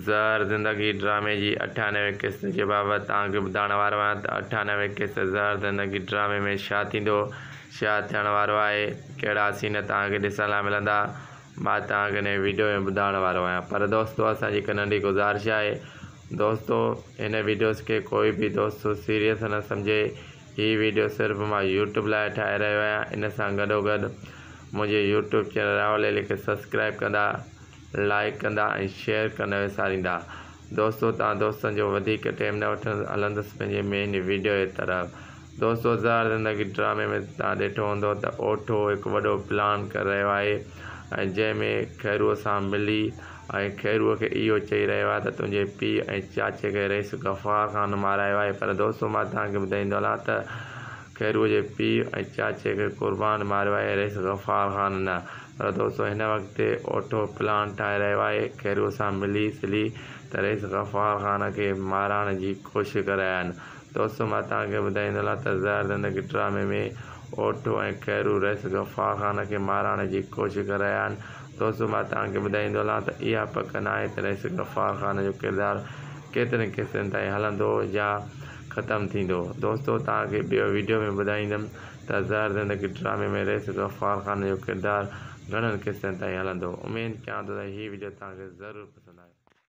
زهر زندگي ڊرامي جي 98 قسط جي بابت توهان کي ٻڌائڻ وارو آهيان ته 98 قسط زهر زندگي ڊرامي ۾ ڇا ٿيندو، ڇا ٿيڻ وارو آهي، ڪهڙا سين توهان کي ڏسڻ لاء ملندا، مان توهان کي هن ويڊيو ۾ ٻڌائڻ وارو آهيان. پر دوستو اسان جي هڪ ننڍي گذارش آهي دوستو هن ويڊيوز کي ڪوئي به دوست سيريس نه سمجهي، هي ويڊيو صرف مان يوٽيوب لاء ٺاهي رهيو آهيان، ان سان گڏوگڏ منهنجي يوٽيوب چينل راول علي کي سبسڪرائب ڪندا. لائيڪ ڪندا ۽ شيئر ڪرڻ نه وساريندا دوستو توهان دوستن جو وڌيڪ ٽيم نه وٺندس هلندس پنهنجي مين ويڊيو جي طرف دوستو زهر زندگي ڊرامي ۾ توهان ڏٺو هوندو ته اوٺو هڪ وڏو پلان ڪري رهيو آهي ۽ جنهن ۾ خيروء سان ملي ۽ خيروء کي اهو چئي رهيو آهي ته تنهنجي پيء ۽ چاچي کي رئيس غفار خان مارايو آهي پر دوستو مان توهان کي ٻڌائيندو هلان ته خيروء جي پيء ۽ چاچي کي قربان ماريو آهي رئيس غفار خان نه پر دوستو هن وقت اوٺو پلان ٺاهي رهيو آهي خيروء سان ملي سلي ته رئيس غفار خان کي مارائڻ جي ڪوشش ڪري رهيا آهن. دوستو مان توهان کي ٻڌائيندو هلان ته زهر زندگي ڊرامي ۾ اوٺو ۽ خيرو رئيس غفار خان کي مارائڻ جي ڪوشش ڪري رهيا آهن. دوستو مان توهان کي ٻڌائيندو هلان ته اها پڪ ناهي ته رئيس غفار خان جو ڪردار ڪيترين قسطن تائين هلندو يا ختم ٿيندو. دوستو توهان کي ٻيو ويڊيو ۾ ٻڌائيندم ته زهر زندگي ڊرامي ۾ رئيس غفار خان جو ڪردار گهڻن قسطن تائين هلندو. اميد ڪيان ٿو ته هي وڊيو توهان کي ضرور پسند.